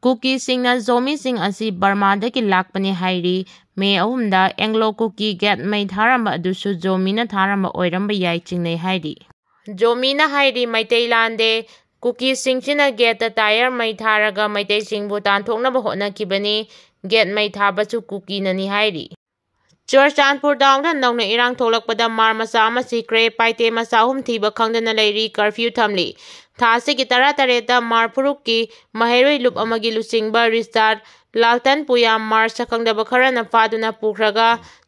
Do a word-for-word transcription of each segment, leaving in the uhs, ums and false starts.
ꯀꯨꯀꯤꯁꯤꯡꯅ ꯖꯣꯃꯤꯁꯤꯡ ꯑꯁꯤ ꯕꯔꯃꯥꯗꯒꯤ ꯂꯥꯛꯄꯅꯤ ꯍꯥꯏꯔꯤ꯫ ꯃꯦ ꯑꯍꯨꯝꯗ ꯑꯦꯡꯒ꯭ꯂꯣ ꯀꯨꯀꯤ ꯒꯦꯠ ꯃꯩ ꯊꯥꯔꯝꯕ ꯑꯗꯨꯁꯨ ꯖꯣꯃꯤꯅ ꯊꯥꯔꯝꯕ ꯑꯣꯏꯔꯝꯕ ꯌꯥꯏ ꯆꯤꯡꯅꯩ ꯍꯥꯏꯔꯤ꯫ ꯖꯣꯃꯤꯅ ꯍꯥꯏꯔꯤ, ꯃꯩꯇꯩ ꯂꯥꯟꯗꯦ, ꯀꯨꯀꯤꯁꯤꯡꯁꯤꯅ ꯒꯦꯠꯇ ꯇꯥꯌꯔ ꯃꯩ ꯊꯥꯔꯒ ꯃꯩꯇꯩꯁꯤꯡꯕꯨ ꯇꯥꯟꯊꯣꯛꯅꯕ ꯍꯣꯠꯅꯈꯤꯕꯅꯤ꯫ ꯒꯦꯠ ꯃꯩ ꯊꯥꯕꯁꯨ ꯀꯨꯀꯤꯅꯅꯤ ꯍꯥꯏꯔꯤ꯫ ꯆꯨꯔꯆꯥꯟꯄꯨꯔ ꯇꯥꯎꯟꯗ ꯅꯧꯅ ꯏꯔꯥꯡ ꯊꯣꯛꯂꯛꯄꯗ ꯃꯥꯔ ꯃꯆꯥ ꯑꯃ ꯁꯤꯈ꯭ꯔꯦ꯫ ꯄꯥꯏꯇꯦ ꯃꯆꯥ ꯑꯍꯨꯝ ꯊꯤꯕ ꯈꯪꯗꯅ ꯂꯩꯔꯤ꯫ ꯀꯔꯐ꯭ꯌꯨ ꯊꯝꯂꯤ꯫ ꯊꯥ ꯑꯁꯤꯒꯤ ꯇꯔꯥꯇꯔꯦꯠꯇ ꯃꯥꯔ ꯐꯨꯔꯨꯞꯀꯤ ꯃꯍꯩꯔꯣꯏ ꯂꯨꯞ ꯑꯃꯒꯤ ꯂꯨꯆꯤꯡꯕ ꯔꯤꯆꯥꯔꯗ ꯂꯥꯜꯇꯟ ꯄꯨꯌꯥꯝ ꯃꯥꯔ ꯁꯛꯈꯪꯗꯕ ꯈꯔꯅ ꯐꯥꯗꯨꯅ ꯄꯨꯈ꯭ꯔꯒ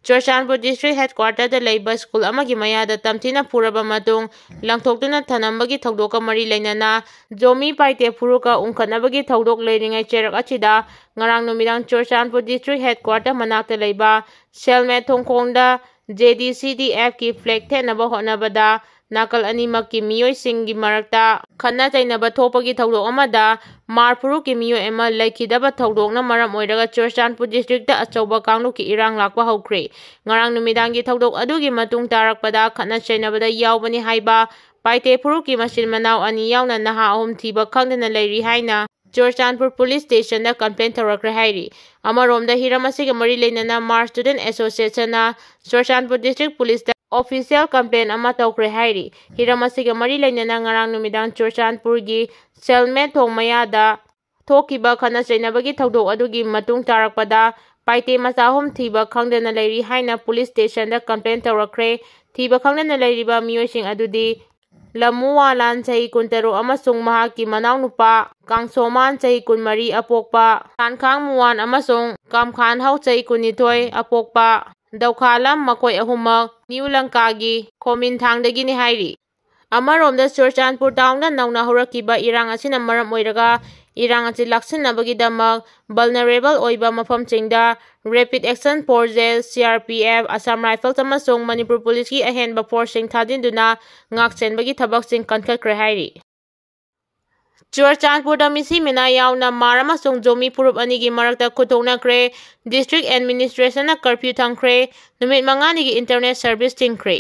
ꯆꯨꯔꯆꯥꯟꯄꯨꯔ ꯗꯤꯁꯇ꯭ꯔꯤꯛ ꯍꯦꯗꯀ꯭ꯋꯥꯔꯇꯔꯗ ꯂꯩꯕ ꯁ꯭ꯀꯨꯜ ꯑꯃꯒꯤ ꯃꯌꯥꯗ ꯇꯝꯊꯤꯅ ꯐꯨꯔꯕ ꯃꯇꯨꯡ ꯂꯪꯊꯣꯛꯇꯨꯅ ꯊꯅꯝꯕꯒꯤ ꯊꯧꯗꯣꯛꯀ ꯃꯔꯤ ꯂꯩꯅꯅ ꯖꯣꯃꯤ ꯄꯥꯏꯇꯦ ꯐꯨꯔꯨꯞꯀ ꯎꯪꯈꯠꯅꯕꯒꯤ ꯊꯧꯗꯣꯛ ꯂꯩꯔꯤꯉꯩ ꯆꯩꯔꯛ ꯑꯁꯤꯗ ꯉꯔꯥꯡ ꯅꯨꯃꯤꯗꯥꯡ ꯆꯨꯔꯆꯥꯟꯄꯨꯔ ꯗꯤꯁꯇ꯭ꯔꯤꯛ ꯍꯦꯗꯀ꯭ꯋꯥꯔꯇꯔ ꯃꯅꯥꯛꯇ ꯂꯩꯕ ꯁꯦꯜꯃꯦꯠ ꯊꯣꯡꯈꯣꯡꯗ ꯖꯦ ꯗꯤ ꯁꯤ ꯗꯤ ꯑꯦꯐꯀꯤ ꯐ꯭ꯂꯦꯒ ꯊꯦꯠꯅꯕ ꯍꯣꯠꯅꯕꯗ ꯅꯥꯀꯜ ꯑꯅꯤꯃꯛꯀꯤ ꯃꯤꯑꯣꯏꯁꯤꯡꯒꯤ ꯃꯔꯛꯇ ꯈꯠꯅ ꯆꯩꯅꯕ ꯊꯣꯛꯄꯒꯤ ꯊꯧꯗꯣꯛ ꯑꯃꯗ ꯃꯥꯔ ꯐꯨꯔꯨꯞꯀꯤ ꯃꯤꯑꯣꯏ ꯑꯃ ꯂꯩꯈꯤꯗꯕ ꯊꯧꯗꯣꯛꯅ ꯃꯔꯝ ꯑꯣꯏꯔꯒ ꯆꯨꯔꯆꯥꯟꯄꯨꯔ ꯗꯤꯁꯇ꯭ꯔꯤꯛꯇ ꯑꯆꯧꯕ ꯀꯥꯡꯂꯨꯞꯀꯤ ꯏꯔꯥꯡ ꯂꯥꯛꯄ ꯍꯧꯈ꯭ꯔꯦ꯫ ꯉꯔꯥꯡ ꯅꯨꯃꯤꯗꯥꯡꯒꯤ ꯊꯧꯗꯣꯛ ꯑꯗꯨꯒꯤ ꯃꯇꯨꯡ ꯇꯥꯔꯛꯄꯗ ꯈꯠꯅ ꯆꯩꯅꯕꯗ ꯌꯥꯎꯕꯅꯤ ꯍꯥꯏꯕ ꯄꯥꯏꯇꯦ ꯐꯨꯔꯨꯞꯀꯤ ꯃꯆꯤꯟ ꯃꯅꯥꯎ ꯑꯅꯤ ꯌꯥꯎꯅ ꯅꯍꯥ ꯑꯍꯨꯝ ꯊꯤꯕ ꯈꯪꯗꯅ ꯂꯩꯔꯤ ꯍꯥꯏꯅ ꯆꯨꯔꯆꯥꯟꯄꯨꯔ ꯄꯨꯂꯤꯁ ꯁ꯭ꯇꯦꯁꯟꯗ ꯀꯝꯄ꯭ꯂꯦꯟ ꯇꯧꯔꯛꯈ꯭ꯔꯦ ꯍꯥꯏꯔꯤ꯫ ꯑꯃꯔꯣꯝꯗ ꯍꯤꯔꯝ ꯑꯁꯤꯒ ꯃꯔꯤ ꯂꯩꯅꯅ ꯃꯥꯔ ꯁ꯭ꯇꯨꯗꯦꯟꯠ ꯑꯦꯁꯣꯁꯤꯌꯦꯁꯟꯅ ꯆꯨꯔꯆꯥꯟꯄꯨꯔ ꯗꯤꯁꯇ꯭ꯔꯤꯛ ꯄꯨꯂꯤꯁꯇ ꯑꯣꯐꯤꯁꯤꯌꯦꯜ ꯀꯝꯄ꯭ꯂꯦꯟ ꯑꯃ ꯇꯧꯈ꯭ꯔꯦ ꯍꯥꯏꯔꯤ꯫ ꯍꯤꯔꯝ ꯑꯁꯤꯒ ꯃꯔꯤ ꯂꯩꯅꯅ ꯉꯔꯥꯡ ꯅꯨꯃꯤꯗꯥꯡ ꯆꯨꯔꯆꯥꯟꯄꯨꯔꯒꯤ ꯁꯦꯜꯃꯦꯠ ꯊꯣꯡ ꯃꯌꯥꯗ ꯊꯣꯛꯈꯤꯕ ꯈꯠꯅ ꯆꯩꯅꯕꯒꯤ ꯊꯧꯗꯣꯛ ꯑꯗꯨꯒꯤ ꯃꯇꯨꯡ ꯇꯥꯔꯛꯄꯗ ꯄꯥꯏꯇꯦ ꯃꯆꯥ ꯑꯍꯨꯝ ꯊꯤꯕ ꯈꯪꯗꯅ ꯂꯩꯔꯤ ꯍꯥꯏꯅ ꯄꯨꯂꯤꯁ ꯁ꯭ꯇꯦꯁꯟꯗ ꯀꯝꯄ꯭ꯂꯦꯟ ꯇꯧꯔꯛꯈ꯭ꯔꯦ꯫ ꯊꯤꯕ ꯈꯪꯗꯅ ꯂꯩꯔꯤꯕ ꯃꯤꯑꯣꯏꯁꯤꯡ ꯑꯗꯨꯗꯤ ꯂꯃꯨ ꯋꯥꯂꯥꯟ ꯆꯍꯤ ꯀꯨꯟꯇꯔꯨꯛ ꯑꯃꯁꯨꯡ ꯃꯍꯥꯛꯀꯤ ꯃꯅꯥꯎꯅꯨꯄꯥ ꯀꯥꯡꯁꯣꯃꯥꯟ ꯆꯍꯤ ꯀꯨꯟꯃꯔꯤ ꯑꯄꯣꯛꯄ, ꯈꯥꯟꯈꯥꯡ ꯃꯨꯋꯥꯟ ꯑꯃꯁꯨꯡ ꯀꯥꯝꯈꯥꯟ ꯍꯧ ꯆꯍꯤ ꯀꯨꯟꯅꯤꯊꯣꯏ ꯑꯄꯣꯛꯄ, ꯗꯧꯈꯥꯂꯝ ꯃꯈꯣꯏ ꯑꯍꯨꯝꯃꯛ ꯅ꯭ꯌꯨ ꯂꯪꯀꯥꯒꯤ ꯈꯣꯃꯤꯟꯊꯥꯡꯗꯒꯤꯅꯤ ꯍꯥꯏꯔꯤ꯫ ꯑꯃꯔꯣꯝꯗ ꯆꯨꯔꯆꯥꯟꯄꯨꯔ ꯇꯥꯎꯟꯗ ꯅꯧꯅ ꯍꯧꯔꯛꯈꯤꯕ ꯏꯔꯥꯡ ꯑꯁꯤꯅ ꯃꯔꯝ ꯑꯣꯏꯔꯒ ꯏꯔꯥꯡ ꯑꯁꯤ ꯂꯥꯛꯁꯤꯟꯅꯕꯒꯤꯗꯃꯛ ꯚꯜꯅꯔꯦꯕꯜ ꯑꯣꯏꯕ ꯃꯐꯝꯁꯤꯡꯗ ꯔꯦꯄꯤꯗ action forces, C R P F, Assam rifles ꯑꯃꯁꯨꯡ ꯃꯅꯤꯄꯨꯔ ꯄꯨꯂꯤꯁꯀꯤ ꯑꯍꯦꯟꯕ ꯐꯣꯔꯁꯁꯤꯡ ꯊꯥꯖꯤꯟꯗꯨꯅ ꯉꯥꯛꯁꯦꯟꯕꯒꯤ ꯊꯕꯛꯁꯤꯡ ꯀꯟꯈꯠꯈ꯭ꯔꯦ ꯍꯥꯏꯔꯤ꯫ ꯆꯨꯔꯆꯥꯟꯄꯨꯔꯗ ꯃꯤꯁꯤ ꯃꯤꯅꯥ ꯌꯥꯎꯅ ꯃꯥꯔ ꯑꯃꯁꯨꯡ ꯖꯣꯃꯤ ꯐꯨꯔꯨꯞ ꯑꯅꯤꯒꯤ ꯃꯔꯛꯇ ꯈꯨꯠꯊꯣꯛꯅꯈ꯭ꯔꯦ꯫ ꯗꯤꯁꯇ꯭ꯔꯤꯛ ꯑꯦꯗꯃꯤꯅꯤꯁꯇ꯭ꯔꯦꯁꯟꯅ ꯀꯔꯐ꯭ꯌꯨ ꯊꯝꯈ꯭ꯔꯦ꯫ ꯅꯨꯃꯤꯠ ꯃꯉꯥꯅꯤꯒꯤ ꯏꯟꯇꯔꯅꯦꯠ ꯁꯔꯚꯤꯁ ꯊꯤꯡꯈ꯭ꯔꯦ꯫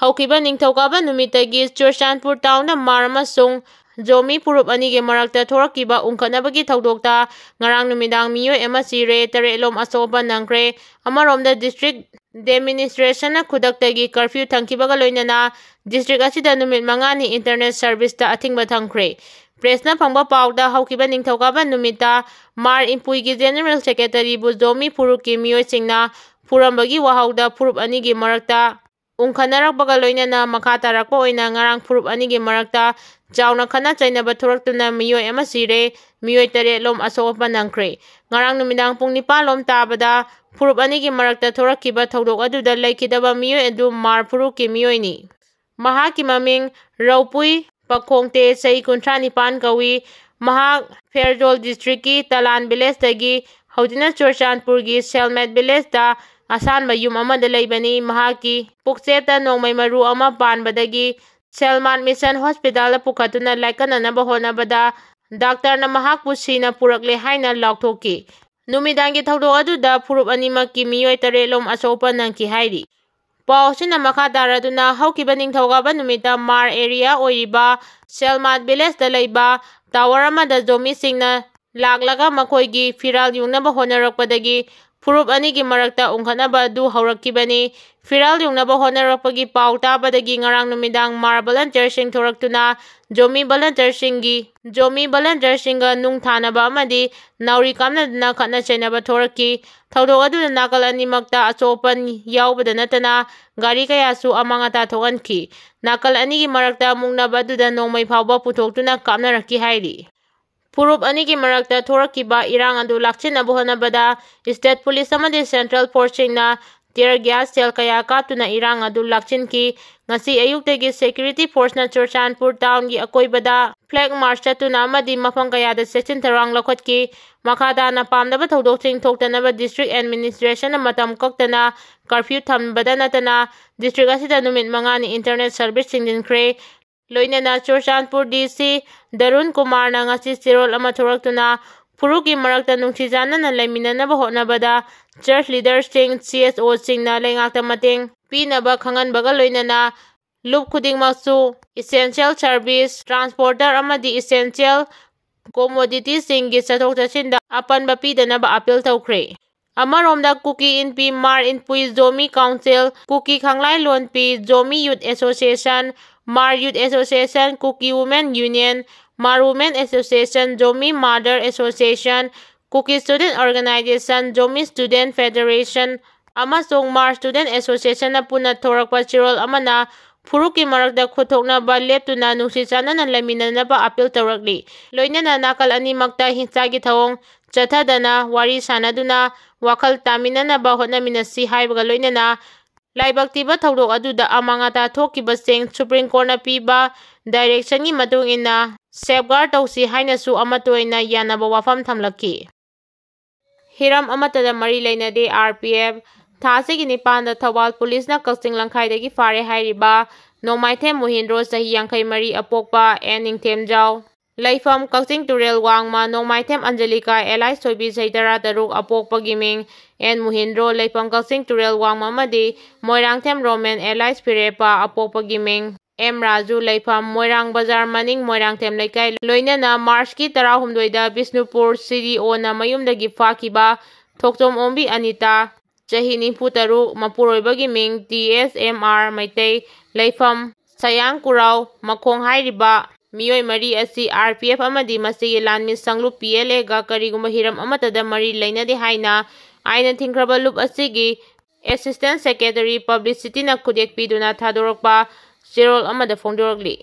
ꯍꯧꯈꯤꯕ ꯅꯤꯡꯊꯧꯀꯥꯕ ꯅꯨꯃꯤꯠꯇꯒꯤ ꯆꯨꯔꯆꯥꯟꯄꯨꯔ ꯇꯥꯎꯟꯗ ꯃꯥꯔ ꯑꯃꯁꯨꯡ ꯖꯣꯃꯤ ꯐꯨꯔꯨꯞ ꯑꯅꯤꯒꯤ ꯃꯔꯛꯇ ꯊꯣꯔꯛꯈꯤꯕ ꯎꯪꯈꯠꯅꯕꯒꯤ ꯊꯧꯗꯣꯛꯇ ꯉꯔꯥꯡ ꯅꯨꯃꯤꯗꯥꯡ ꯃꯤꯑꯣꯏ ꯑꯃ ꯁꯤꯔꯦ, ꯇꯔꯦꯠꯂꯣꯝ ꯑꯁꯣꯛ ꯑꯄꯟ ꯅꯪꯈ꯭ꯔꯦ꯫ ꯑꯃꯔꯣꯝꯗ district administrationꯅ ꯈꯨꯗꯛꯇꯒꯤ curfew ꯊꯝꯈꯤꯕꯒ ꯂꯣꯏꯅꯅ district ꯑꯁꯤꯗ ꯅꯨꯃꯤꯠ ꯃꯉꯥꯅꯤ internet serviceꯇ ꯑꯊꯤꯡꯕ ꯊꯝꯈ꯭ꯔꯦ꯫ Pressꯅ ꯐꯪꯕ ꯄꯥꯎꯗ ꯍꯧꯈꯤꯕ ꯅꯤꯡꯊꯧꯀꯥꯕ ꯅꯨꯃꯤꯠꯇ ꯃꯥꯔ ꯏꯝꯄꯨꯏꯒꯤ general secretaryꯕꯨ ꯖꯣꯃꯤ ꯐꯨꯔꯨꯞꯀꯤ ꯃꯤꯑꯣꯏꯁꯤꯡꯅ ꯐꯨꯔꯝꯕꯒꯤ ꯋꯥꯍꯧꯗ ꯐꯨꯔꯨꯞ ꯑꯅꯤꯒꯤ ꯃꯔꯛꯇ ꯎꯪꯈꯠꯅꯔꯛꯄꯒ ꯂꯣꯏꯅꯅ ꯃꯈꯥ ꯇꯥꯔꯛꯄ ꯑꯣꯏꯅ ꯉꯔꯥꯡ ꯐꯨꯔꯨꯞ ꯑꯅꯤꯒꯤ ꯃꯔꯛꯇ ꯆꯥꯎꯅ ꯈꯠꯅ ꯆꯩꯅꯕ ꯊꯣꯔꯛꯇꯨꯅ ꯃꯤꯑꯣꯏ ꯑꯃ ꯁꯤꯔꯦ, ꯃꯤꯑꯣꯏ ꯇꯔꯦꯠꯂꯣꯝ ꯑꯁꯣꯛ ꯑꯄꯟ ꯅꯪꯈ꯭ꯔꯦ꯫ ꯉꯔꯥꯡ ꯅꯨꯃꯤꯗꯥꯡ ꯄꯨꯡ ꯅꯤꯄꯥꯟꯂꯣꯝ ꯇꯥꯕꯗ ꯐꯨꯔꯨꯞ ꯑꯅꯤꯒꯤ ꯃꯔꯛꯇ ꯊꯣꯔꯛꯈꯤꯕ ꯊꯧꯗꯣꯛ ꯑꯗꯨꯗ ꯂꯩꯈꯤꯗꯕ ꯃꯤꯑꯣꯏ ꯑꯗꯨ ꯃꯥꯔ ꯐꯨꯔꯨꯞꯀꯤ ꯃꯤꯑꯣꯏꯅꯤ꯫ ꯃꯍꯥꯛꯀꯤ ꯃꯃꯤꯡ ꯔꯧꯄꯨꯏ ꯄꯈꯣꯡꯇꯦ, ꯆꯍꯤ ꯀꯨꯟꯊ꯭ꯔꯥ ꯅꯤꯄꯥꯟ ꯀꯧꯏ꯫ ꯃꯍꯥꯛ ꯐꯦꯔꯖꯣꯜ districtꯀꯤ ꯇꯂꯥꯟ villageꯇꯒꯤ ꯍꯧꯖꯤꯛꯅ ꯆꯨꯔꯆꯥꯟꯄꯨꯔꯒꯤ ꯁꯦꯜꯃꯦꯠ villageꯇ ꯑꯁꯥꯟꯕ ꯌꯨꯝ ꯑꯃꯗ ꯂꯩꯕꯅꯤ꯫ ꯃꯍꯥꯛꯀꯤ ꯄꯨꯛꯆꯦꯠꯇ ꯅꯣꯡꯃꯩ ꯃꯔꯨ ꯑꯃ ꯄꯥꯟꯕꯗꯒꯤ ꯁꯦꯜꯃꯥꯠ mission hospitalꯗ ꯄꯨꯈꯠꯇꯨꯅ ꯂꯥꯏꯀꯠꯅꯅꯕ ꯍꯣꯠꯅꯕꯗ doctorꯅ ꯃꯍꯥꯛꯄꯨ ꯁꯤꯅ ꯄꯨꯔꯛꯂꯦ ꯍꯥꯏꯅ ꯂꯥꯎꯊꯣꯛꯈꯤ꯫ ꯅꯨꯃꯤꯗꯥꯡꯒꯤ ꯊꯧꯗꯣꯛ ꯑꯗꯨꯗ ꯐꯨꯔꯨꯞ ꯑꯅꯤꯃꯛꯀꯤ ꯃꯤꯑꯣꯏ ꯇꯔꯦꯠꯂꯣꯝ ꯑꯁꯣꯛ ꯑꯄꯟ ꯅꯪꯈꯤ ꯍꯥꯏꯔꯤ꯫ ꯄꯥꯎ ꯑꯁꯤꯅ ꯃꯈꯥ ꯇꯥꯔꯗꯨꯅ ꯍꯧꯈꯤꯕ ꯅꯤꯡꯊꯧꯀꯥꯕ ꯅꯨꯃꯤꯠꯇ ꯃꯥꯔ area ꯑꯣꯏꯔꯤꯕ ꯁꯦꯜꯃꯥꯠ villageꯇ ꯂꯩꯕ tower ꯑꯃꯗ ꯖꯣꯃꯤꯁꯤꯡꯅ ꯂꯥꯛꯂꯒ ꯃꯈꯣꯏꯒꯤ ꯐꯤꯔꯥꯜ ꯌꯨꯡꯅꯕ ꯍꯣꯠꯅꯔꯛꯄꯗꯒꯤ ꯐꯨꯔꯨꯞ ꯑꯅꯤꯒꯤ ꯃꯔꯛꯇ ꯎꯪꯈꯠꯅꯕ ꯑꯗꯨ ꯍꯧꯔꯛꯈꯤꯕꯅꯤ꯫ ꯐꯤꯔꯥꯜ ꯌꯨꯡꯅꯕ ꯍꯣꯠꯅꯔꯛꯄꯒꯤ ꯄꯥꯎ ꯇꯥꯕꯗꯒꯤ ꯉꯔꯥꯡ ꯅꯨꯃꯤꯗꯥꯡ ꯃꯥꯔ volunteerꯁꯤꯡ ꯊꯣꯔꯛꯇꯨꯅ ꯖꯣꯃꯤ volunteerꯁꯤꯡꯒꯤ, ꯖꯣꯃꯤ volunteerꯁꯤꯡꯒ ꯅꯨꯡ ꯊꯥꯅꯕ ꯑꯃꯗꯤ ꯅꯥꯎꯔꯤ ꯀꯥꯞꯅꯗꯨꯅ ꯈꯠꯅ ꯆꯩꯅꯕ ꯊꯣꯔꯛꯈꯤ꯫ ꯊꯧꯗꯣꯛ ꯑꯗꯨꯗ ꯅꯥꯀꯜ ꯑꯅꯤꯃꯛꯇ ꯑꯁꯣꯛ ꯑꯄꯟ ꯌꯥꯎꯕꯗ ꯅꯠꯇꯅ ꯒꯥꯔꯤ ꯀꯌꯥꯁꯨ ꯑꯃꯥꯡ ꯑꯇꯥ ꯊꯣꯛꯍꯟꯈꯤ꯫ ꯅꯥꯀꯜ ꯑꯅꯤꯒꯤ ꯃꯔꯛꯇ ꯃꯨꯛꯅꯕ ꯑꯗꯨꯗ ꯅꯣꯡꯃꯩ ꯐꯥꯎꯕ ꯄꯨꯊꯣꯛꯇꯨꯅ ꯀꯥꯞꯅꯔꯛꯈꯤ ꯍꯥꯏꯔꯤ꯫ ꯐꯨꯔꯨꯞ ꯑꯅꯤꯒꯤ ꯃꯔꯛꯇ ꯊꯣꯔꯛꯈꯤꯕ ꯏꯔꯥꯡ ꯑꯗꯨ ꯂꯥꯛꯁꯤꯟꯅꯕ ꯍꯣꯠꯅꯕꯗ state police ꯑꯃꯗꯤ central forceꯁꯤꯡꯅ tear gas shell ꯀꯌꯥ ꯀꯥꯞꯇꯨꯅ ꯏꯔꯥꯡ ꯑꯗꯨ ꯂꯥꯛꯁꯤꯟꯈꯤ꯫ ꯉꯁꯤ ꯑꯌꯨꯛꯇꯒꯤ security forceꯅ ꯆꯨꯔꯆꯥꯟꯄꯨꯔ townꯒꯤ ꯑꯀꯣꯏꯕꯗ flag march ꯆꯠꯇꯨꯅ ꯑꯃꯗꯤ ꯃꯐꯝ ꯀꯌꯥꯗ ꯆꯦꯛꯁꯤꯟ ꯊꯧꯔꯥꯡ ꯂꯧꯈꯠꯈꯤ꯫ ꯃꯈꯥ ꯇꯥꯅ ꯄꯥꯝꯗꯕ ꯊꯧꯗꯣꯛꯁꯤꯡ ꯊꯣꯛꯇꯅꯕ district administrationꯅ ꯃꯇꯝ ꯀꯛꯇꯅ curfew ꯊꯝꯕꯗ ꯅꯠꯇꯅ district ꯑꯁꯤꯗ ꯅꯨꯃꯤꯠ ꯃꯉꯥꯅꯤ internet service ꯊꯤꯡꯖꯤꯟꯈ꯭ꯔꯦ꯫ ꯂꯣꯏꯅꯅ ꯆꯨꯔꯆꯥꯟꯄꯨꯔ DC ꯗꯔꯨꯟ ꯀꯨꯃꯥꯔꯅ ꯉꯁꯤ ꯆꯦꯔꯣꯜ ꯑꯃ ꯊꯣꯔꯛꯇꯨꯅ ꯐꯨꯔꯨꯞꯀꯤ ꯃꯔꯛꯇ ꯅꯨꯡꯁꯤ ꯆꯥꯟꯅꯅ ꯂꯩꯃꯤꯟꯅꯅꯕ ꯍꯣꯠꯅꯕꯗ church leaderꯁꯤꯡ, CSOꯁꯤꯡꯅ ꯂꯩꯉꯥꯛꯇ ꯃꯇꯦꯡ ꯄꯤꯅꯕ ꯈꯪꯍꯟꯕꯒ ꯂꯣꯏꯅꯅ ꯂꯨꯞ ꯈꯨꯗꯤꯡꯃꯛꯁꯨ essential service, transporter ꯑꯃꯗꯤ essential commoditiesꯁꯤꯡꯒꯤ ꯆꯠꯊꯣꯛ ꯆꯠꯁꯤꯟꯗ ꯑꯄꯟꯕ ꯄꯤꯗꯅꯕ ꯑꯥꯄꯤꯜ ꯇꯧꯈ꯭ꯔꯦ꯫ ꯑꯃꯔꯣꯝꯗ Kuki Inpi Mar Inpui Zomi council, Kuki Khanglai Lompi Zomi youth association, Mar youth association, Kuki women union, Mar women association, Zomi mother association, Kuki student organisation, Zomi student federation ꯑꯃꯁꯨꯡ ꯃꯥꯔ ꯁ꯭ꯇꯨꯗꯦꯟ ꯑꯦꯁꯣꯁꯤꯌꯦꯁꯟꯅ ꯄꯨꯟꯅ ꯊꯣꯔꯛꯄ ꯆꯦꯔꯣꯜ ꯑꯃꯅ ꯐꯨꯔꯨꯞꯀꯤ ꯃꯔꯛꯇ ꯈꯨꯠ ꯊꯣꯛꯅꯕ ꯂꯦꯞꯇꯨꯅ ꯅꯨꯡꯁꯤ ꯆꯥꯟꯅꯅ ꯂꯩꯃꯤꯟꯅꯅꯕ ꯑꯥꯄꯤꯜ ꯇꯧꯔꯛꯂꯤ꯫ ꯂꯣꯏꯅꯅ ꯅꯥꯀꯜ ꯑꯅꯤꯃꯛꯇ ꯍꯤꯡꯁꯥꯒꯤ ꯊꯧꯑꯣꯡ ꯆꯠꯊꯗꯅ ꯋꯥꯔꯤ ꯁꯥꯅꯗꯨꯅ ꯋꯥꯈꯜ ꯇꯥꯃꯤꯟꯅꯅꯕ ꯍꯣꯠꯅꯃꯤꯟꯅꯁꯤ ꯍꯥꯏꯕꯒ ꯂꯣꯏꯅꯅ ꯂꯥꯏꯕꯛ ꯊꯤꯕ ꯊꯧꯗꯣꯛ ꯑꯗꯨꯗ ꯑꯃꯥꯡ ꯑꯇꯥ ꯊꯣꯛꯈꯤꯕꯁꯤꯡ ꯁꯨꯄ꯭ꯔꯤꯝ ꯀꯣꯔꯠꯅ ꯄꯤꯕ ꯗꯥꯏꯔꯦꯛꯁꯟꯒꯤ ꯃꯇꯨꯡ ꯏꯟꯅ ꯁꯦꯐꯒꯥꯔꯗ ꯇꯧꯁꯤ ꯍꯥꯏꯅꯁꯨ ꯑꯃꯠꯇ ꯑꯣꯏꯅ ꯌꯥꯅꯕ ꯋꯥꯐꯝ ꯊꯝꯂꯛꯈꯤ꯫ ꯍꯤꯔꯝ ꯑꯃꯠꯇꯗ ꯃꯔꯤ ꯂꯩꯅꯗꯦ ꯑꯥꯔ ꯄꯤ ꯑꯦꯐ꯫ ꯊꯥ ꯑꯁꯤꯒꯤ ꯅꯤꯄꯥꯟꯗ ꯊꯧꯕꯥꯜ ꯄꯨꯂꯤꯁꯅ ꯀꯛꯆꯤꯡ ꯂꯝꯈꯥꯏꯗꯒꯤ ꯐꯥꯔꯦ ꯍꯥꯏꯔꯤꯕ ꯅꯣꯡꯃꯥꯏꯊꯦꯝ ꯃꯣꯍꯤꯟꯗ꯭ꯔꯣ, ꯆꯍꯤ ꯌꯥꯡꯈꯩ ꯃꯔꯤ, ꯑꯄꯣꯛꯄ ꯑꯦꯟ ꯅꯤꯡꯊꯦꯝꯖꯥꯎ, ꯂꯩꯐꯝ ꯀꯛꯆꯤꯡ ꯇꯨꯔꯦꯜ ꯋꯥꯡꯃ, ꯅꯣꯡꯃꯥꯏꯊꯦꯝ ꯑꯟꯖꯂꯤꯀꯥ ꯑꯦꯂꯥꯏꯁ ꯊꯣꯏꯕꯤ, ꯆꯍꯤ ꯇꯔꯥ ꯇꯔꯨꯛ, ꯑꯄꯣꯛꯄꯒꯤ ꯃꯤꯡ ꯑꯦꯟ ꯃꯣꯍꯤꯟꯗ꯭ꯔꯣ, ꯂꯩꯐꯝ ꯀꯛꯆꯤꯡ ꯇꯨꯔꯦꯜ ꯋꯥꯡꯃ ꯑꯃꯗꯤ ꯃꯣꯏꯔꯥꯡꯊꯦꯝ ꯔꯣꯃꯦꯟ ꯑꯦꯂꯥꯏꯁ ꯐꯤꯔꯦꯞꯄ, ꯑꯄꯣꯛꯄꯒꯤ ꯃꯤꯡ ꯑꯦꯝ ꯔꯥꯖꯨ, ꯂꯩꯐꯝ ꯃꯣꯏꯔꯥꯡ ꯕꯖꯥꯔ ꯃꯅꯤꯡ ꯃꯣꯏꯔꯥꯡꯊꯦꯝ ꯂꯩꯀꯥꯏ, ꯂꯣꯏꯅꯅ ꯃꯥꯔꯆꯀꯤ ꯇꯔꯥꯍꯨꯝꯗꯣꯏꯗ ꯕꯤꯁꯅꯨꯄꯨꯔ ꯁꯤ ꯗꯤ ꯑꯣꯅ ꯃꯌꯨꯝꯗꯒꯤ ꯐꯥꯈꯤꯕ ꯊꯣꯛꯆꯣꯝ ꯑꯣꯝꯕꯤ ꯑꯅꯤꯇꯥ, ꯆꯍꯤ ꯅꯤꯐꯨ ꯇꯔꯨꯛ, ꯃꯄꯨꯔꯣꯏꯕꯒꯤ ꯃꯤꯡ ꯇꯤ ꯑꯦꯁ ꯑꯦꯝ ꯑꯥꯔ ꯃꯩꯇꯩ, ꯂꯩꯐꯝ ꯁꯌꯥꯡ ꯀꯨꯔꯥꯎ ꯃꯈꯣꯡ ꯍꯥꯏꯔꯤꯕ ꯃꯤꯑꯣꯏ ꯃꯔꯤ ꯑꯁꯤ ꯑꯥꯔ ꯄꯤ ꯑꯦꯐ ꯑꯃꯗꯤ ꯃꯁꯤꯒꯤ ꯂꯥꯟꯃꯤ ꯁꯪꯂꯨꯞ ꯄꯤ ꯑꯦꯜ ꯑꯦꯒ ꯀꯔꯤꯒꯨꯝꯕ ꯍꯤꯔꯝ ꯑꯃꯠꯇꯗ ꯃꯔꯤ ꯂꯩꯅꯗꯦ ꯍꯥꯏꯅ ꯑꯥꯏꯟꯅ ꯊꯤꯡꯈ꯭ꯔꯕ ꯂꯨꯞ ꯑꯁꯤꯒꯤ ꯑꯦꯁꯤꯁꯇꯦꯟ ꯁꯦꯀ꯭ꯔꯦꯇꯔꯤ ꯄꯕ꯭ꯂꯤꯁꯤꯇꯤꯅ ꯈꯨꯗꯦꯛ ꯄꯤꯗꯨꯅ ꯊꯥꯗꯣꯔꯛꯄ ꯆꯦꯔꯣꯜ ꯑꯃꯗ ꯐꯣꯡꯗꯣꯔꯛꯂꯤ꯫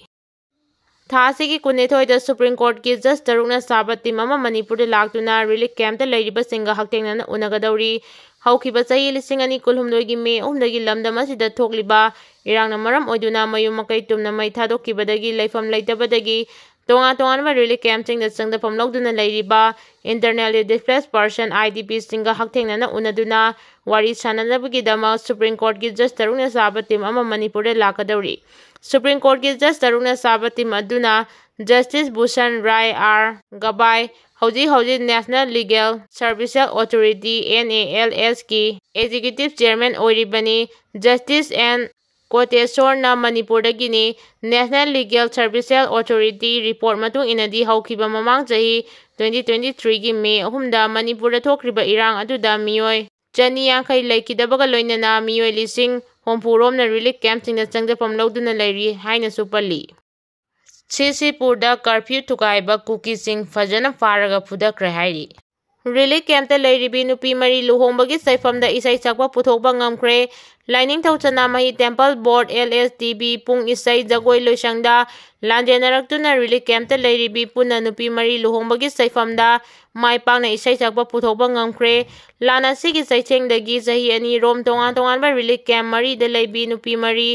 ꯊꯥ ꯑꯁꯤꯒꯤ ꯀꯨꯟꯅꯤꯊꯣꯏꯗ ꯁꯨꯄ꯭ꯔꯤꯝ ꯀꯣꯔꯠꯀꯤ ꯖꯖ ꯇꯔꯨꯛꯅ ꯁꯥꯕ ꯇꯤꯝ ꯑꯃ ꯃꯅꯤꯄꯨꯔꯗ ꯂꯥꯛꯇꯨꯅ ꯔꯤꯂꯤꯐ ꯀꯦꯝꯞꯇ ꯂꯩꯔꯤꯕꯁꯤꯡꯒ ꯍꯛꯊꯦꯡꯅꯅ ꯎꯅꯒꯗꯧꯔꯤ꯫ ꯍꯧꯈꯤꯕ ꯆꯍꯤ ꯂꯤꯁꯤꯡ ꯑꯅꯤ ꯀꯨꯟꯍꯨꯝꯗꯣꯏꯒꯤ ꯃꯦ ꯑꯍꯨꯝꯗꯒꯤ ꯂꯝꯗꯝ ꯑꯁꯤꯗ ꯊꯣꯛꯂꯤꯕ ꯏꯔꯥꯡꯅ ꯃꯔꯝ ꯑꯣꯏꯗꯨꯅ ꯃꯌꯨꯝ ꯃꯀꯩ ꯇꯨꯝꯅ ꯃꯩ ꯊꯥꯗꯣꯛꯈꯤꯕꯗꯒꯤ ꯂꯩꯐꯝ ꯂꯩꯇꯕꯗꯒꯤ ꯇꯣꯉꯥꯟ ꯇꯣꯉꯥꯟꯕ ꯔꯤꯂꯤꯐ ꯀꯦꯝꯞꯁꯤꯡꯗ ꯆꯪꯗꯐꯝ ꯂꯧꯗꯨꯅ ꯂꯩꯔꯤꯕ internally displaced person, I D Pꯁꯤꯡꯒ ꯍꯛꯊꯦꯡꯅꯅ ꯎꯅꯗꯨꯅ ꯋꯥꯔꯤ ꯁꯥꯟꯅꯅꯕꯒꯤꯗꯃꯛ ꯁꯨꯄ꯭ꯔꯤꯝ ꯀꯣꯔꯠꯀꯤ ꯖꯖ ꯇꯔꯨꯛꯅ ꯁꯥꯕ ꯇꯤꯝ ꯑꯃ ꯃꯅꯤꯄꯨꯔꯗ ꯂꯥꯛꯀꯗꯧꯔꯤ꯫ ꯁꯨꯄ꯭ꯔꯤꯝ ꯀꯣꯔꯠꯀꯤ ꯖꯖ ꯇꯔꯨꯛꯅ ꯁꯥꯕ ꯇꯤꯝ ꯑꯗꯨꯅ ꯖꯁꯇꯤꯁ ꯚꯨꯁꯟ ꯔꯥꯏ ꯑꯥꯔ ꯒꯕꯥꯏ, ꯍꯧꯖꯤꯛ ꯍꯧꯖꯤꯛ National Legal Services Authority, N A L S ꯀꯤ executive chairman ꯑꯣꯏꯔꯤꯕꯅꯤ꯫ ꯖꯁꯇꯤꯁ ꯑꯦꯟ ꯀꯣꯇꯦꯁꯣꯔꯅ ꯃꯅꯤꯄꯨꯔꯗꯒꯤꯅꯤ꯫ National Legal Services Authority report ꯃꯇꯨꯡ ꯏꯟꯅꯗꯤ ꯍꯧꯈꯤꯕ ꯃꯃꯥꯡ ꯆꯍꯤ twenty twenty-threeꯒꯤ May ꯑꯍꯨꯝꯗ ꯃꯅꯤꯄꯨꯔꯗ ꯊꯣꯛꯈ꯭ꯔꯤꯕ ꯏꯔꯥꯡ ꯑꯗꯨꯗ ꯃꯤꯑꯣꯏ ꯆꯅꯤ ꯌꯥꯡꯈꯩ ꯂꯩꯈꯤꯗꯕꯒ ꯂꯣꯏꯅꯅ ꯃꯤꯑꯣꯏ ꯂꯤꯁꯤꯡ ꯍꯨꯝꯐꯨ ꯔꯣꯝꯅ relief campꯁꯤꯡꯗ ꯆꯪꯖꯐꯝ ꯂꯧꯗꯨꯅ ꯂꯩꯔꯤ ꯍꯥꯏꯅꯁꯨ ꯄꯜꯂꯤ꯫ ꯁꯤꯁꯤꯄꯨꯔꯗ curfew ꯊꯨꯒꯥꯏꯕ ꯀꯨꯀꯤꯁꯤꯡ ꯐꯖꯅ ꯐꯥꯔꯒ ꯐꯨꯗꯈ꯭ꯔꯦ ꯍꯥꯏꯔꯤ꯫ Relief campꯇ ꯂꯩꯔꯤꯕꯤ ꯅꯨꯄꯤ ꯃꯔꯤ ꯂꯨꯍꯣꯡꯕꯒꯤ ꯆꯩꯐꯝꯗ ꯏꯁꯩ ꯁꯛꯄ ꯄꯨꯊꯣꯛꯄ ꯉꯝꯈ꯭ꯔꯦ꯫ ꯂꯥꯏꯅꯤꯡꯊꯧ ꯁꯅꯥꯃꯍꯤ Temple Board, L S T B, ꯄꯨꯡ ꯏꯁꯩ ꯖꯒꯣꯏ ꯂꯣꯏꯁꯪꯗ ꯂꯥꯟꯖꯦꯟꯅꯔꯛꯇꯨꯅ relief campꯇ ꯂꯩꯔꯤꯕꯤ ꯄꯨꯟꯅ ꯅꯨꯄꯤ ꯃꯔꯤ ꯂꯨꯍꯣꯡꯕꯒꯤ ꯆꯩꯐꯝꯗ ꯃꯥꯏ ꯄꯥꯛꯅ ꯏꯁꯩ ꯁꯛꯄ ꯄꯨꯊꯣꯛꯄ ꯉꯝꯈ꯭ꯔꯦ꯫ ꯂꯥꯟ ꯑꯁꯤꯒꯤ ꯆꯩꯊꯦꯡꯗꯒꯤ ꯆꯍꯤ ꯑꯅꯤ ꯔꯣꯝ ꯇꯣꯉꯥꯟ ꯇꯣꯉꯥꯟꯕ relief camp ꯃꯔꯤꯗ ꯂꯩꯕꯤ ꯅꯨꯄꯤ ꯃꯔꯤ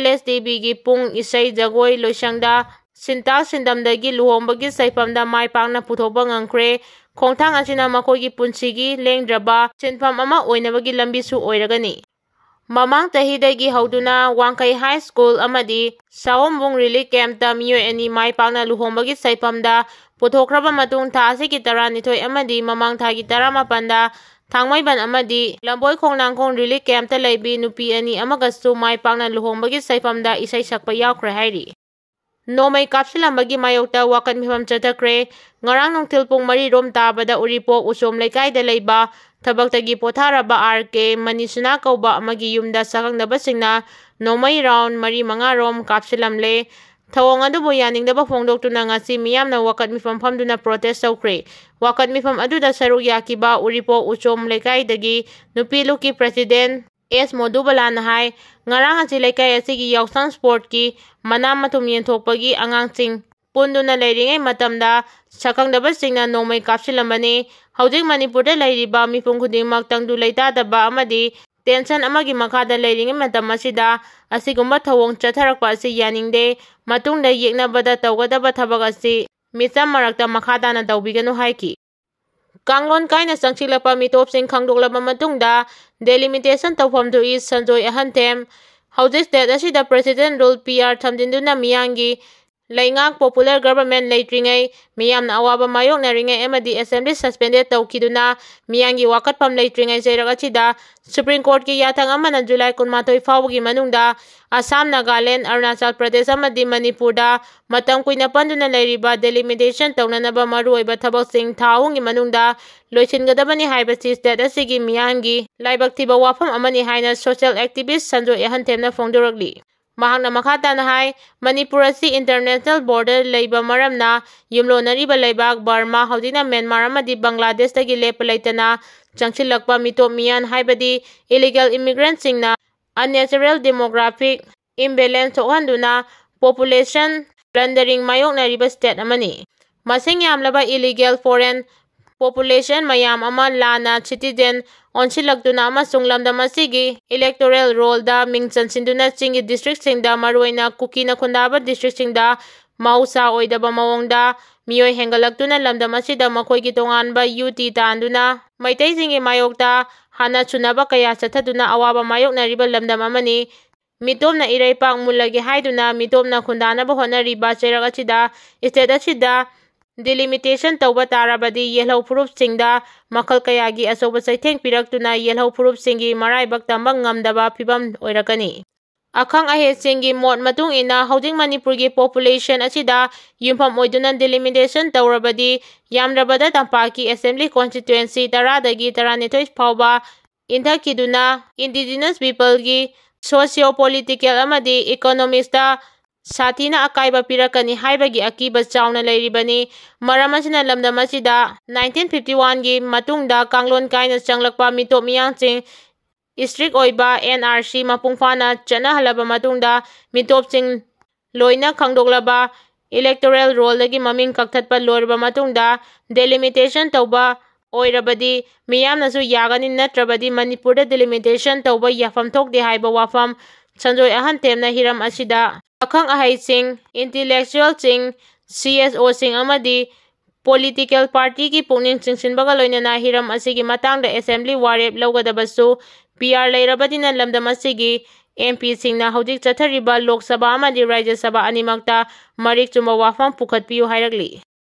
L S T Bꯒꯤ ꯄꯨꯡ ꯏꯁꯩ ꯖꯒꯣꯏ ꯂꯣꯏꯁꯪꯗ ꯁꯤꯟꯇꯥꯛ ꯁꯤꯟꯗꯝꯗꯒꯤ ꯂꯨꯍꯣꯡꯕꯒꯤ ꯆꯩꯐꯝꯗ ꯃꯥꯏ ꯄꯥꯛꯅ ꯄꯨꯊꯣꯛꯄ ꯉꯝꯈ꯭ꯔꯦ꯫ ꯈꯣꯡꯊꯥꯡ ꯑꯁꯤꯅ ꯃꯈꯣꯏꯒꯤ ꯄꯨꯟꯁꯤꯒꯤ ꯂꯦꯡꯗ꯭ꯔꯕ ꯁꯤꯟꯐꯝ ꯑꯃ ꯑꯣꯏꯅꯕꯒꯤ ꯂꯝꯕꯤꯁꯨ ꯑꯣꯏꯔꯒꯅꯤ꯫ ꯃꯃꯥꯡ ꯆꯍꯤꯗꯒꯤ ꯍꯧꯗꯨꯅ ꯋꯥꯡꯈꯩ High School ꯑꯃꯗꯤ ꯁꯥꯑꯣꯝꯕꯨꯡ relief campꯇ ꯃꯤꯑꯣꯏ ꯑꯅꯤ ꯃꯥꯏ ꯄꯥꯛꯅ ꯂꯨꯍꯣꯡꯕꯒꯤ ꯆꯩꯐꯝꯗ ꯄꯨꯊꯣꯛꯈ꯭ꯔꯕ ꯃꯇꯨꯡ, ꯊꯥ ꯑꯁꯤꯒꯤ ꯇꯔꯥꯅꯤꯊꯣꯏ ꯑꯃꯗꯤ ꯃꯃꯥꯡ ꯊꯥꯒꯤ ꯇꯔꯥꯃꯥꯄꯟꯗ ꯊꯥꯡꯃꯩꯕꯟ ꯑꯃꯗꯤ ꯂꯝꯕꯣꯏ ꯈꯣꯡꯅꯥꯡꯈꯣꯡ relief campꯇ ꯂꯩꯕꯤ ꯅꯨꯄꯤ ꯑꯅꯤ ꯑꯃꯒꯁꯨ ꯃꯥꯏ ꯄꯥꯛꯅ ꯂꯨꯍꯣꯡꯕꯒꯤ ꯆꯩꯐꯝꯗ ꯏꯁꯩ ꯁꯛꯄ ꯌꯥꯎꯈ꯭ꯔꯦ ꯍꯥꯏꯔꯤ꯫ ꯅꯣꯡꯃꯩ ꯀꯥꯞꯁꯤꯜꯂꯝꯕꯒꯤ ꯃꯥꯌꯣꯛꯇ ꯋꯥꯀꯠ ꯃꯤꯐꯝ ꯆꯠꯊꯈ꯭ꯔꯦ꯫ ꯉꯔꯥꯡ ꯅꯨꯡꯊꯤꯜ ꯄꯨꯡ ꯃꯔꯤ ꯔꯣꯝ ꯇꯥꯕꯗ ꯎꯔꯤꯄꯣꯛ ꯎꯁꯣꯝ ꯂꯩꯀꯥꯏꯗ ꯂꯩꯕ ꯊꯕꯛꯇꯒꯤ ꯄꯣꯊꯥꯔꯕ ꯑꯥꯔ ꯀꯦ ꯃꯅꯤꯁꯅꯥ ꯀꯧꯕ ꯑꯃꯒꯤ ꯌꯨꯝꯗ ꯁꯛꯈꯪꯗꯕꯁꯤꯡꯅ ꯅꯣꯡꯃꯩ round ꯃꯔꯤ ꯃꯉꯥ ꯔꯣꯝ ꯀꯥꯞꯁꯤꯜꯂꯝꯂꯦ꯫ ꯊꯧꯑꯣꯡ ꯑꯗꯨꯕꯨ ꯌꯥꯅꯤꯡꯗꯕ ꯐꯣꯡꯗꯣꯛꯇꯨꯅ ꯉꯁꯤ ꯃꯤꯌꯥꯝꯅ ꯋꯥꯀꯠ ꯃꯤꯐꯝ ꯐꯝꯗꯨꯅ protest ꯇꯧꯈ꯭ꯔꯦ꯫ ꯋꯥꯀꯠ ꯃꯤꯐꯝ ꯑꯗꯨꯗ ꯁꯔꯨꯛ ꯌꯥꯈꯤꯕ ꯎꯔꯤꯄꯣꯛ ꯎꯆꯣꯝ ꯂꯩꯀꯥꯏꯗꯒꯤ ꯅꯨꯄꯤ ꯂꯨꯞꯀꯤ president ꯑꯦꯁ ꯃꯣꯗꯨꯕꯂꯥꯅ ꯍꯥꯏ, ꯉꯔꯥꯡ ꯑꯁꯤ ꯂꯩꯀꯥꯏ ꯑꯁꯤꯒꯤ ꯌꯥꯎꯁꯪ sportꯀꯤ ꯃꯅꯥ ꯃꯊꯨꯝ ꯌꯦꯟꯊꯣꯛꯄꯒꯤ ꯑꯉꯥꯡꯁꯤꯡ ꯄꯨꯟꯗꯨꯅ ꯂꯩꯔꯤꯉꯩ ꯃꯇꯝꯗ ꯁꯛꯈꯪꯗꯕꯁꯤꯡꯅ ꯅꯣꯡꯃꯩ ꯀꯥꯞꯁꯤꯜꯂꯝꯕꯅꯤ꯫ ꯍꯧꯖꯤꯛ ꯃꯅꯤꯄꯨꯔꯗ ꯂꯩꯔꯤꯕ ꯃꯤꯄꯨꯝ ꯈꯨꯗꯤꯡꯃꯛ ꯇꯪꯗꯨ ꯂꯩꯇꯥꯗꯕ ꯑꯃꯗꯤ tension ꯑꯃꯒꯤ ꯃꯈꯥꯗ ꯂꯩꯔꯤꯉꯩ ꯃꯇꯝ ꯑꯁꯤꯗ ꯑꯁꯤꯒꯨꯝꯕ ꯊꯧꯑꯣꯡ ꯆꯠꯊꯔꯛꯄ ꯑꯁꯤ ꯌꯥꯅꯤꯡꯗꯦ꯫ ꯃꯇꯨꯡꯗ ꯌꯦꯛꯅꯕꯗ ꯇꯧꯒꯗꯕ ꯊꯕꯛ ꯑꯁꯤ ꯃꯤꯆꯝ ꯃꯔꯛꯇ ꯃꯈꯥ ꯇꯥꯅ ꯇꯧꯕꯤꯒꯅꯨ ꯍꯥꯏꯈꯤ꯫ ꯀꯥꯡꯂꯣꯟ ꯀꯥꯏꯅ ꯆꯪꯁꯤꯜꯂꯛꯄ ꯃꯤꯇꯣꯞꯁꯤꯡ ꯈꯪꯗꯣꯛꯂꯕ ꯃꯇꯨꯡꯗ delimitation ꯇꯧꯐꯝ ꯊꯣꯛꯏ꯫ ꯁꯟꯖꯣꯏ ꯑꯍꯟꯊꯦꯝ꯫ ꯍꯧꯖꯤꯛ state ꯑꯁꯤꯗ president rule, P R, ꯊꯝꯖꯤꯟꯗꯨꯅ ꯃꯤꯌꯥꯝꯒꯤ ꯂꯩꯉꯥꯛ popular government ꯂꯩꯇ꯭ꯔꯤꯉꯩ, ꯃꯤꯌꯥꯝꯅ ꯑꯋꯥꯕ ꯃꯥꯌꯣꯛꯅꯔꯤꯉꯩ ꯑꯃꯗꯤ assembly suspended ꯇꯧꯈꯤꯗꯨꯅ ꯃꯤꯌꯥꯝꯒꯤ ꯋꯥꯀꯠꯐꯝ ꯂꯩꯇ꯭ꯔꯤꯉꯩ ꯆꯩꯔꯛ ꯑꯁꯤꯗ Supreme Courtꯀꯤ ꯌꯥꯊꯪ ꯑꯃꯅ July ꯀꯨꯟꯃꯥꯊꯣꯏ ꯐꯥꯎꯕꯒꯤ ꯃꯅꯨꯡꯗ ꯑꯁꯥꯝ, ꯅꯥꯒꯥꯂꯦꯟ, ꯑꯔꯨꯅꯥꯆꯜ ꯄ꯭ꯔꯗꯦꯁ ꯑꯃꯗꯤ ꯃꯅꯤꯄꯨꯔꯗ ꯃꯇꯝ ꯀꯨꯏꯅ ꯄꯟꯗꯨꯅ ꯂꯩꯔꯤꯕ delimitation ꯇꯧꯅꯅꯕ ꯃꯔꯨꯑꯣꯏꯕ ꯊꯕꯛꯁꯤꯡ ꯊꯥ ꯑꯍꯨꯝꯒꯤ ꯃꯅꯨꯡꯗ ꯂꯣꯏꯁꯤꯟꯒꯗꯕꯅꯤ ꯍꯥꯏꯕꯁꯤ state ꯑꯁꯤꯒꯤ ꯃꯤꯌꯥꯝꯒꯤ ꯂꯥꯏꯕꯛ ꯊꯤꯕ ꯋꯥꯐꯝ ꯑꯃꯅꯤ ꯍꯥꯏꯅ social activist ꯁꯟꯖꯣꯏ ꯑꯍꯟꯊꯦꯝꯅ ꯐꯣꯡꯗꯣꯔꯛꯂꯤ꯫ ꯃꯍꯥꯛꯅ ꯃꯈꯥ ꯇꯥꯅ ꯍꯥꯏ, ꯃꯅꯤꯄꯨꯔ ꯑꯁꯤ international border ꯂꯩꯕ ꯃꯔꯝꯅ ꯌꯨꯝꯂꯣꯟꯅꯔꯤꯕ ꯂꯩꯕꯥꯛ ꯕꯔꯃꯥ, ꯍꯧꯖꯤꯛꯅ ꯃ꯭ꯌꯥꯟꯃꯥꯔ ꯑꯃꯗꯤ ꯕꯪꯒ꯭ꯂꯥꯗꯦꯁꯇꯒꯤ ꯂꯦꯞꯄ ꯂꯩꯇꯅ ꯆꯪꯁꯤꯜꯂꯛꯄ ꯃꯤꯇꯣꯞ ꯃꯤꯌꯥꯟ ꯍꯥꯏꯕꯗꯤ illegal immigrantꯁꯤꯡꯅ unnatural demographic imbalance ꯊꯣꯛꯍꯟꯗꯨꯅ population plundering ꯃꯥꯌꯣꯛꯅꯔꯤꯕ state ꯑꯃꯅꯤ꯫ ꯃꯁꯤꯡ ꯌꯥꯝꯂꯕ illegal foreign population ꯃꯌꯥꯝ ꯑꯃ ꯂꯥꯟꯅ citizen ꯑꯣꯟꯁꯤꯜꯂꯛꯇꯨꯅ ꯑꯃꯁꯨꯡ ꯂꯝꯗꯝ ꯑꯁꯤꯒꯤ electoral rollꯗ ꯃꯤꯡ ꯆꯟꯁꯤꯟꯗꯨꯅ ꯆꯤꯡꯒꯤ districtꯁꯤꯡꯗ, ꯃꯔꯨꯑꯣꯏꯅ ꯀꯨꯀꯤꯅ ꯈꯨꯟꯗꯥꯕ districtꯁꯤꯡꯗ ꯃꯍꯧꯁꯥ ꯑꯣꯏꯗꯕ ꯃꯑꯣꯡꯗ ꯃꯤꯑꯣꯏ ꯍꯦꯟꯒꯠꯂꯛꯇꯨꯅ ꯂꯝꯗꯝ ꯑꯁꯤꯗ ꯃꯈꯣꯏꯒꯤ ꯇꯣꯉꯥꯟꯕ ꯌꯨꯇꯤ ꯇꯥꯟꯗꯨꯅ ꯃꯩꯇꯩꯁꯤꯡꯒꯤ ꯃꯥꯌꯣꯛꯇ ꯍꯥꯟꯅ ꯆꯨꯅꯕ ꯀꯌꯥ ꯆꯠꯊꯗꯨꯅ ꯑꯋꯥꯕ ꯃꯥꯌꯣꯛꯅꯔꯤꯕ ꯂꯝꯗꯝ ꯑꯃꯅꯤ꯫ ꯃꯤꯇꯣꯞꯅ ꯏꯔꯩꯄꯥꯛ ꯃꯨꯜꯂꯒꯦ ꯍꯥꯏꯗꯨꯅ ꯃꯤꯇꯣꯞꯅ ꯈꯨꯟꯗꯥꯅꯕ ꯍꯣꯠꯅꯔꯤꯕ ꯆꯩꯔꯛ ꯑꯁꯤꯗ state ꯑꯁꯤꯗ delimitation ꯇꯧꯕ ꯇꯥꯔꯕꯗꯤ ꯌꯦꯜꯍꯧ ꯐꯨꯔꯨꯞꯁꯤꯡꯗ ꯃꯈꯜ ꯀꯌꯥꯒꯤ ꯑꯆꯧꯕ ꯆꯩꯊꯦꯡ ꯄꯤꯔꯛꯇꯨꯅ ꯌꯦꯜꯍꯧ ꯐꯨꯔꯨꯞꯁꯤꯡꯒꯤ ꯃꯔꯥꯏꯕꯛ ꯇꯝꯕ ꯉꯝꯗꯕ ꯐꯤꯕꯝ ꯑꯣꯏꯔꯛꯀꯅꯤ꯫ ꯑꯈꯪ ꯑꯍꯩꯁꯤꯡꯒꯤ ꯃꯣꯠ ꯃꯇꯨꯡ ꯏꯟꯅ ꯍꯧꯖꯤꯛ ꯃꯅꯤꯄꯨꯔꯒꯤ population ꯑꯁꯤꯗ ꯌꯨꯝꯐꯝ ꯑꯣꯏꯗꯨꯅ delimitation ꯇꯧꯔꯕꯗꯤ ꯌꯥꯝꯗ꯭ꯔꯕꯗ ꯇꯝꯄꯥꯛꯀꯤ assembly constituency ꯇꯔꯥꯗꯒꯤ ꯇꯔꯥꯅꯤꯊꯣꯏ ꯐꯥꯎꯕ ꯏꯟꯊꯛꯈꯤꯗꯨꯅ indigenous peopleꯒꯤ socio political ꯑꯃꯗꯤ economicsꯇ ꯁꯥꯊꯤꯅ ꯑꯀꯥꯏꯕ ꯄꯤꯔꯛꯀꯅꯤ ꯍꯥꯏꯕꯒꯤ ꯑꯀꯤꯕ ꯆꯥꯎꯅ ꯂꯩꯔꯤꯕꯅꯤ꯫ ꯃꯔꯝ ꯑꯁꯤꯅ ꯂꯝꯗꯝ ꯑꯁꯤꯗ nineteen fifty oneꯒꯤ ꯃꯇꯨꯡꯗ ꯀꯥꯡꯂꯣꯟ ꯀꯥꯏꯅ ꯆꯪꯂꯛꯄ ꯃꯤꯇꯣꯞ ꯃꯤꯌꯥꯝꯁꯤꯡ strict ꯑꯣꯏꯕ NRC ꯃꯄꯨꯡ ꯐꯥꯅ ꯆꯠꯅꯍꯜꯂꯕ ꯃꯇꯨꯡꯗ ꯃꯤꯇꯣꯞꯁꯤꯡ ꯂꯣꯏꯅ ꯈꯪꯗꯣꯛꯂꯕ electoral rollꯗꯒꯤ ꯃꯃꯤꯡ ꯀꯛꯊꯠꯄ ꯂꯣꯏꯔꯕ ꯃꯇꯨꯡꯗ delimitation ꯇꯧꯕ ꯑꯣꯏꯔꯕꯗꯤ ꯃꯤꯌꯥꯝꯅꯁꯨ ꯌꯥꯒꯅꯤ, ꯅꯠꯇ꯭ꯔꯕꯗꯤ ꯃꯅꯤꯄꯨꯔꯗ delimitation ꯇꯧꯕ ꯌꯥꯐꯝ ꯊꯣꯛꯇꯦ ꯍꯥꯏꯕ ꯋꯥꯐꯝ ꯁꯟꯖꯣꯏ ꯑꯍꯟꯊꯦꯝꯅ ꯍꯤꯔꯝ ꯑꯁꯤꯗ ꯑꯈꯪ ꯑꯍꯩꯁꯤꯡ, intellectualꯁꯤꯡ, CSOꯁꯤꯡ ꯑꯃꯗꯤ political partyꯒꯤ ꯄꯨꯛꯅꯤꯡ ꯆꯤꯡꯁꯤꯟꯕꯒ ꯂꯣꯏꯅꯅ ꯍꯤꯔꯝ ꯑꯁꯤꯒꯤ ꯃꯇꯥꯡꯗ assembly ꯋꯥꯔꯦꯞ ꯂꯧꯒꯗꯕꯁꯨ ꯄꯤ ꯑꯥꯔ ꯂꯩꯔꯕꯗꯤꯅ ꯂꯝꯗꯝ ꯑꯁꯤꯒꯤ ꯑꯦꯝ ꯄꯤꯁꯤꯡꯅ ꯍꯧꯖꯤꯛ ꯆꯠꯊꯔꯤꯕ ꯂꯣꯛ ꯁꯚꯥ ꯑꯃꯗꯤ ꯔꯥꯖ꯭ꯌ ꯁꯚꯥ ꯑꯅꯤꯃꯛꯇ ꯃꯔꯤꯛ ꯆꯨꯝꯕ ꯋꯥꯐꯝ ꯄꯨꯈꯠꯄꯤꯌꯨ ꯍꯥꯏꯔꯛꯂꯤ꯫